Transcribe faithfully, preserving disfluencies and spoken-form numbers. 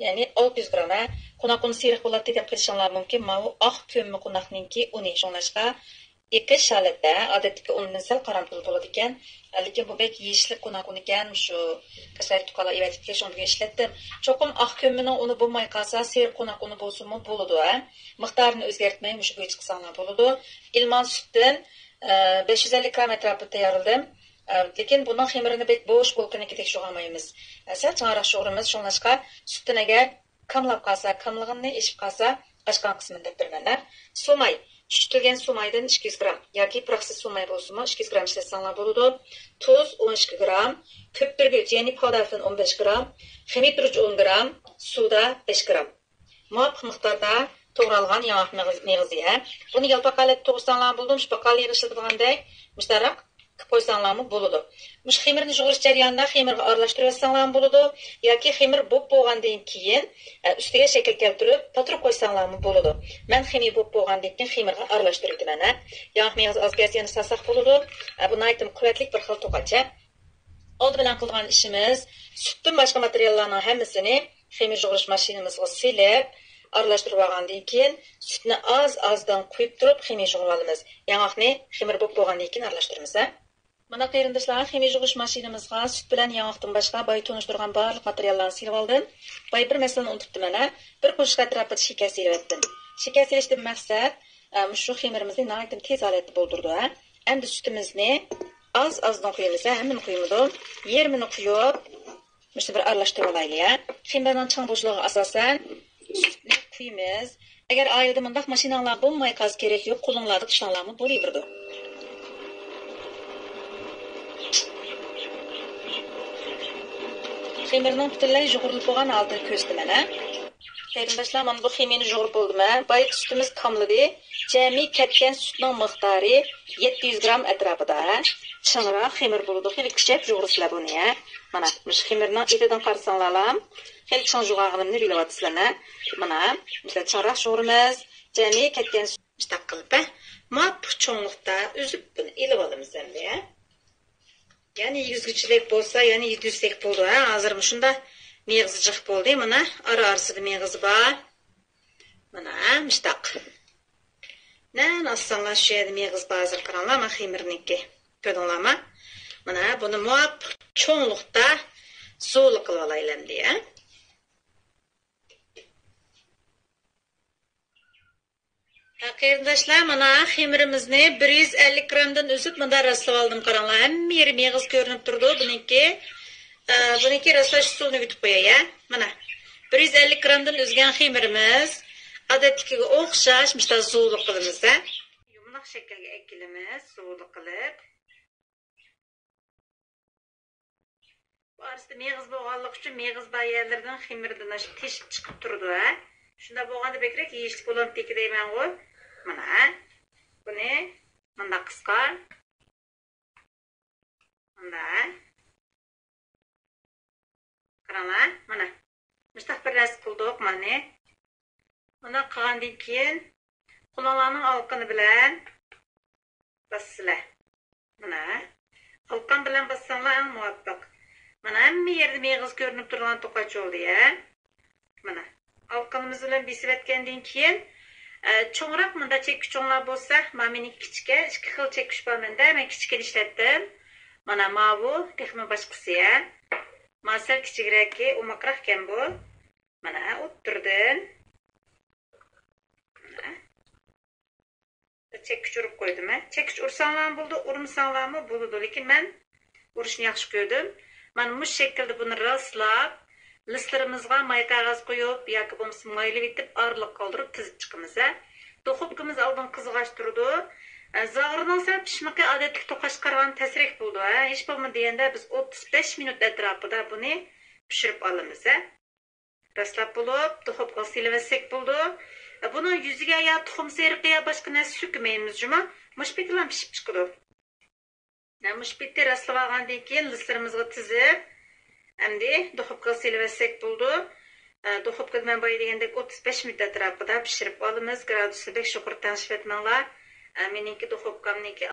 يەنى ئالتە يۈز گرام، ھە. قوناق ئۇنى سېرىق بولاتتى دەپ قېلىشىڭلار مۇمكىن. ماۋۇ ئاق كۆممە قوناقنىڭكى ئۇنى. شۇڭلاشقا ئېقىش ھالەتتە، ئادەتتىكى ئۇندىن سەل قارامتۇل بولىدىكەن. لېكىن بۇ بەك يېشىلىق قوناق ئۇنىكەن، مۇشۇ قەشقەر تۇقالار ئېۋەتىپتىكەن، شۇڭا بۈگۈن ئىشلەتتىم. چوقۇم ئاق كۆممىنىڭ ئۇنى بولماي قالسا، سېرىق قوناق ئۇنى بولسىمۇ بولىدۇ، ھە. مىقدارىنى ئۆزگەرتمەي مۇشۇ بويىچە قىلساڭلار بولىدۇ. ئىلمان سۈتتىن، ئە، بەش يۈز ئەللىك گرام ئەتراپىدا تەييارلىدىم. ئە، لېكىن بۇنىڭ خېمىرىنى بەك بوش بولكىنىڭكىدەك يوغىمايمىز. ئە، سەل چىڭراق يوغىرىمىز، شۇڭلاشقا سۈتتىن ئەگەر كاملاپ قالسا، كاملىغىنىنى، ئېشىپ قالسا، ئاشقان قىسمىنى دەپ بېرىمەن. سۇماي، چۈشتۈتۈلگەن سۇمايدىن ئىككى يۈز گرام ياكى پۇراقسىز سۇماي بولسىمۇ، ئىككى يۈز گرام ئىشلەتسەڭلار بولىدۇ. تۇز ئون ئىككى گرام، كۆپتۈرگۈچ، يەنى پاۋداردىن ئون بەش گرام، خېمىرلەندۈرگۈچ ئون گرام، سودا بەش گرام. مۇۋاپىق مىقداردا توغرالغان ياڭاق مېغىز-، مېغىزى. بۇنى يالپاق ھالەتتە توغرىساڭلار بولىدۇ، مۇشۇ باققالدا يىغىشلىتىدىغاندەك مۇشتاراق قىلىپ قويساڭلارمۇ بولىدۇ. مۇشۇ خېمىرنى يۇغۇرۇش جەريانىدا خېمىرغا ئارىلاشتۇرۇۋەتسەڭلارمۇ بولىدۇ ياكى خېمىر بوپ بولغاندىن كېيىن، ئە، ئۈستىگە شەكىل كەلتۈرۈپ پاتۇرۇپ قويساڭلارمۇ بولىدۇ. مەن خېمىر بوپ بولغاندىن كېيىن خېمىرغا ئارىلاشتۇرۇۋېتىمەن، ھە. ياڭاق مېغىزى ئاز بىر ئاز يەنە سالساق بولىدۇ. ئە، بۇ ناھايىتى قۇۋۋەتلىك بىر خىل توقاچ. ئالدى بىلەن قىلىدىغان ئىشىمىز، سۈتتىن باشقا ماتېرىياللارنىڭ ھەممىسىنى خېمىر يۇغۇرۇش ماشىنىمىزغا سېلىپ، ئارىلاشتۇرۇۋالغاندىن كېيىن، سۈتنى ئاز-ئازدىن قۇيۇپ تۇرۇپ خېمىر يۇغۇرۇۋالىمىز. ياڭاقنى خېمىر بولۇپ بولغاندىن كېيىن ئارىلاشتۇرىمىز، ھە. مانا قېرىنداشلار، خېمىر يۇغۇرۇش ماشىنىمىزغا سۈت بىلەن ياڭاقتىن باشقا بايا تونۇشتۇرغان بارلىق ماتېرىياللارنى سېلىۋالدىم. بايا بىر مەسىلىنى ئۇنتۇپتىمەن، ھە. بىر قوشۇق ئەتراپىدا شېكەر سېلىۋەتتىم. شېكەر سېلىشتىن مەقسەت، ئە، مۇشۇ خېمىرىمىزنى ناھايىتى تېز ھالەتتە بولدۇرىدۇ، ھە. ئەمدى سۈتىمىزنى ئاز-ئازدىن قۇيىمىز، ھە، ھەممىنى قۇيمىدۇم. يېرىمىنى قۇيۇپ، مۇشۇنى بىر ئارىلاشتۇرۇۋالايلى، ھە. خېمىرنىڭ چىڭ بوشلۇقىغا ئاساسەن سۈتنى قۇيىمىز. ئەگەر ئائىلىدە مۇنداق ماشىناڭلار بولماي قالسا كېرەك يوق، قولۇڭلاردا تۇتساڭلارمۇ بولۇۋېرىدۇ. خېمىرنىڭ پۈتۈنلەي يۇغۇرۇلۇپ بولغان ھالىتىنى كۆرسىتىمەن، ھە. قېرىنداشلار، مانا بۇ خېمىرنى يۇغۇرۇپ بولدۇم، ھە. بايىقى سۈتىمىز تاملىدى. جەمئىي كەتكەن سۈتنىڭ مىقدارى يەتتە يۈز گرام ئەتراپىدا، ھە. چىڭراق خېمىر بولىدۇ، خېلى كۈچەپ يۇغۇرىسىلەر بۇنى، ھە. مانا مۇشۇ خېمىرنىڭ ئېتىدىن قارىساڭلارلا خېلى چىڭ يۇغۇرغىنىمنى بىلىۋاتىسىلەر، ھە. مانا مۇشۇنداق چىڭراق يۇغۇرىمىز. جەمئىي كەتكەن سۈت مۇشۇنداق قىلىپ، ھە، مۇۋاپىق چوڭلۇقتا ئۈزۈپ بۇنى ئېلىۋالىمىز ئەمدى، ھە. يەنى يېگۈزگۈچىلىك بولسا، يەنى يېگۈزسەك بولىدۇ، ھە. ھازىر مۇشۇنداق مېغىزى جىق بولدى. مانا ئارا-ئارىسىدا مېغىزى بار. مانا مۇشتاق. نەنى ئاسساڭلار شۇ يەردە مېغىز بار، ھازىر قاراڭلار، مانا خېمىرنىڭكى. كۆردۈڭلارمۇ؟ مانا بۇنى مۇۋاپىق چوڭلۇقتا زۇۋۇلا قىلىپ ئالايلى ئەمدى، ھە. ھە، قېرىنداشلار، مانا خېمىرىمىزنى بىر يۈز ئەللىك گرامدىن ئۈزۈپ مۇنداق راسلىۋالدىم، قاراڭلار. ھەممە يېرى مېغىز كۆرۈنۈپ تۇرىدۇ بۇنىڭكى. ئە، بۇنىڭكى راسلاش ئۇسۇلىنى ئۆگىتىپ قوياي، ھە. مانا، بىر يۈز ئەللىك گرامدىن ئۈزگەن خېمىرىمىز ئادەتتىكىگە ئوخشاش مۇشۇنداق زۇۋۇلا قىلىمىز، ھە. يۇمىلاق شەكىلگە ئەكېلىمىز، زۇۋۇلا قىلىپ. بۇ ئارىسىدا مېغىز بولغانلىقى ئۈچۈن مېغىز بار يەرلىرىدىن خېمىردىن ئاشۇ تېشىپ چىقىپ تۇرىدۇ، ھە. شۇنداق بولغاندا بەكرەك يېيىشلىك بولامتىكى دەيمەنغۇ. مانا، ھە. بۇنى مۇنداق قىسقا. مانا. قاراڭلار، مانا. مۇشتاق بىر نەرسە قىلدۇق، مانا. مانا قىلغاندىن كېيىن، قولۇڭلارنىڭ ئالىقىنى بىلەن باسىسىلەر. مانا. ئالىقىڭ بىلەن باسساڭلار ئەڭ مۇۋاپىق. مانا ھەممە يەردە مېغىز كۆرۈنۈپ تۇرىدىغان توقاچ بولدى، ھە. مانا، ئالىقىمىز بىلەن بېسىۋەتكەندىن كېيىن، ئە، چوڭراق، مۇنداق چەككۈچۈڭلار بولسا، مانا مېنىڭكى كىچىككەن، ئىككى خىل چەككۈچ بار مەندە، مەن كىچىككىنى ئىشلەتتىم. مانا ماۋۇ، تېخىمۇ باشقىسى، ھە. مانا سەل كىچىكرەكى، ئوماقراقكەن بۇ. مانا، ئوتتۇرىدىن. مانا. چەككۈچ ئۇرۇپ قويدۇم، ھە. چەككۈچ ئۇرساڭلارمۇ بولىدۇ، ئۇرمىساڭلارمۇ بولىدۇ. لېكىن مەن ئۇرۇشنى ياخشى كۆردۈم. مانا مۇشۇ شەكىلدە بۇنى راسلاپ، لىستلىرىمىزغا ماي قەغەز قويۇپ ياكى بولمىسا مايلىۋېتىپ ئارىلىق قالدۇرۇپ تىزىپ چىقىمىز، ھە. دۇخوپكىمىز ئالدىن قىزغاچ تۇرىدۇ. ئە، زاغرىنىڭ سەل پىشمىقى ئادەتتىكى توقاچقا قارىغاندا تەسرەك بولىدۇ، ھە. ھېچ بولمىدى دېگەندە بىز ئوتتۇز بەش مىنۇت ئەتراپىدا بۇنى پىشۇرۇپ ئالىمىز، ھە. راسلاپ بولۇپ، دۇخوپكىغا سېلىۋەتسەك بولىدۇ. بۇنىڭ يۈزىگە يا تۇخۇم سېرىقى يا باشقا نەرسە سۈركىمەيمىز جۇمۇ. مۇشۇ پېتىلا پىشىپ چىقىدۇ. مۇشۇ پېتى راسلىۋالغاندىن كېيىن لىستلىرىمىزغا تىزىپ، ئەمدى دۇخوپكىغا سېلىۋەتسەك بولىدۇ. دۇخوپكىدا مەن بايا دېگەندەك ئوتتۇز بەش مىنۇت ئەتراپىدا پىشۇرۇپ ئالىمىز. گرادۇسنى بەك يۇقىرى تەڭشىۋەتمەڭلار. مېنىڭكى دۇخوپكامنىڭكى